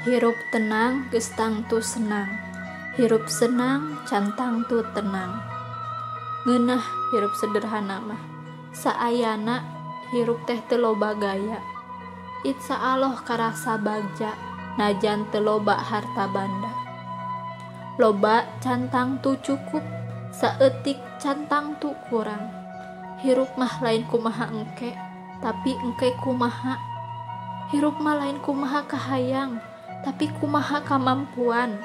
Hirup tenang geus tangtu senang, hirup senang can tangtu tenang. Ngeunah hirup sederhana mah, saayana hirup teh teu loba gaya. Insya Allah karasa bagja, najan teu loba harta banda. Loba can tangtu cukup, saeutik can tangtu kurang. Hirup mah lain kumaha engke, tapi engke kumaha. Hirup mah lain kumaha kahayang, tapi kumaha kamampuan.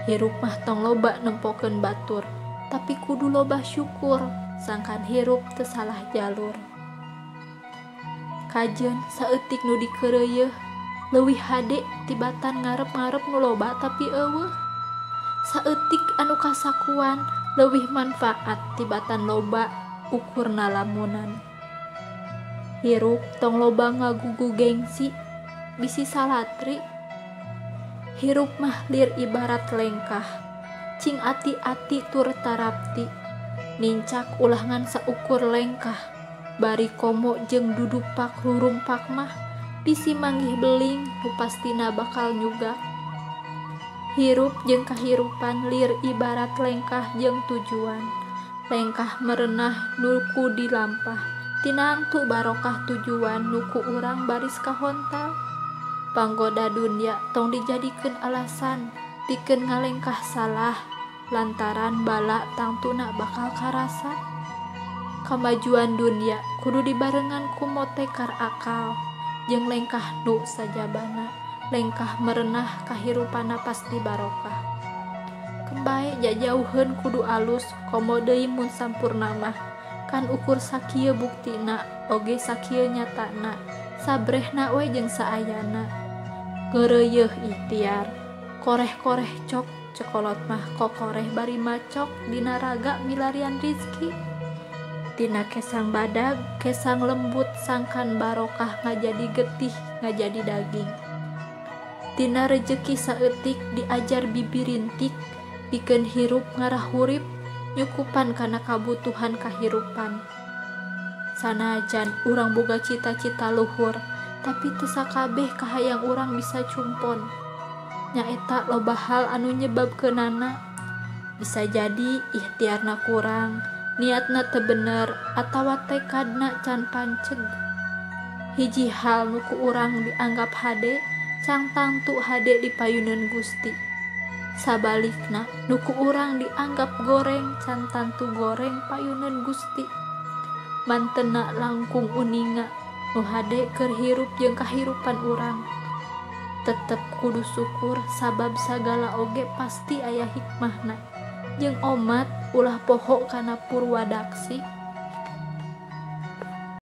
Hirup mah tong loba nempokeun batur, tapi kudu loba syukur, sangkan hirup teu salah jalur. Kajeun saeutik nu dikeureuyeun, leuwih hade tibatan ngarep-ngarep nu loba tapi eueuh. Saeutik anu kasakuan leuwih manfaat tibatan loba ukurna lamunan. Hirup tong loba ngagugu gengsi, bisi salatri. Hirup mah lir ibarat lengkah, cing ati-ati tur tarapti. Nincak ulah ngan saukur lengkah, bari komo jeung dudupak rurumpak mah bisi manggih beling nu pastina bakal nyugak. Hirup jeung kahirupan lir ibarat lengkah jeung tujuan. Lengkah merenah nu ku dilampah, tinangtu barokah tujuan nu ku urang baris kahontal. Panggoda dunya tong dijadikeun alasan pikeun ngalengkah salah, lantaran bala tangtuna bakal karasa. Kamajuan dunya kudu dibarengan ku motekar akal jeung lengkah nu sajabana. Lengkah merenah kahirupana pasti barokah. Kembae jajauheun kudu alus, komo deui mun sampurna mah. Kan ukur sakieu buktina, oge sakieu nyatana, sabrehna we jeung saayana. Geureuyeun ikhtiar, koreh-koreh cok, cekolot mah kokoreh bari macok dina raga milarian rizki. Tina kesang badag, kesang lembut, sangkan barokah ngajadi getih, ngajadi daging. Tina rejeki saeutik diajar bibirintik, pikeun hirup ngarah hurip, nyukupan kana kabutuhan kahirupan. Sanajan urang boga cita-cita luhur, tapi teu sakabeh kahayang urang bisa cumpon. Nyaeta loba hal anu nyebabkeunana. Bisa jadi ikhtiarna kurang, niatna teu bener, atawa tekadna can panceg. Hiji hal nu ku urang dianggap hade, cang tangtu hade dipayuneun Gusti. Sabalikna, nu ku urang dianggap goreng, can tangtu goreng payuneun Gusti. Mantena langkung uninga, nu hade keur hirup jeung kahirupan urang. Tetep kudu syukur sabab sagala oge pasti aya hikmahna. Jeung omat ulah poho kana purwadaksi.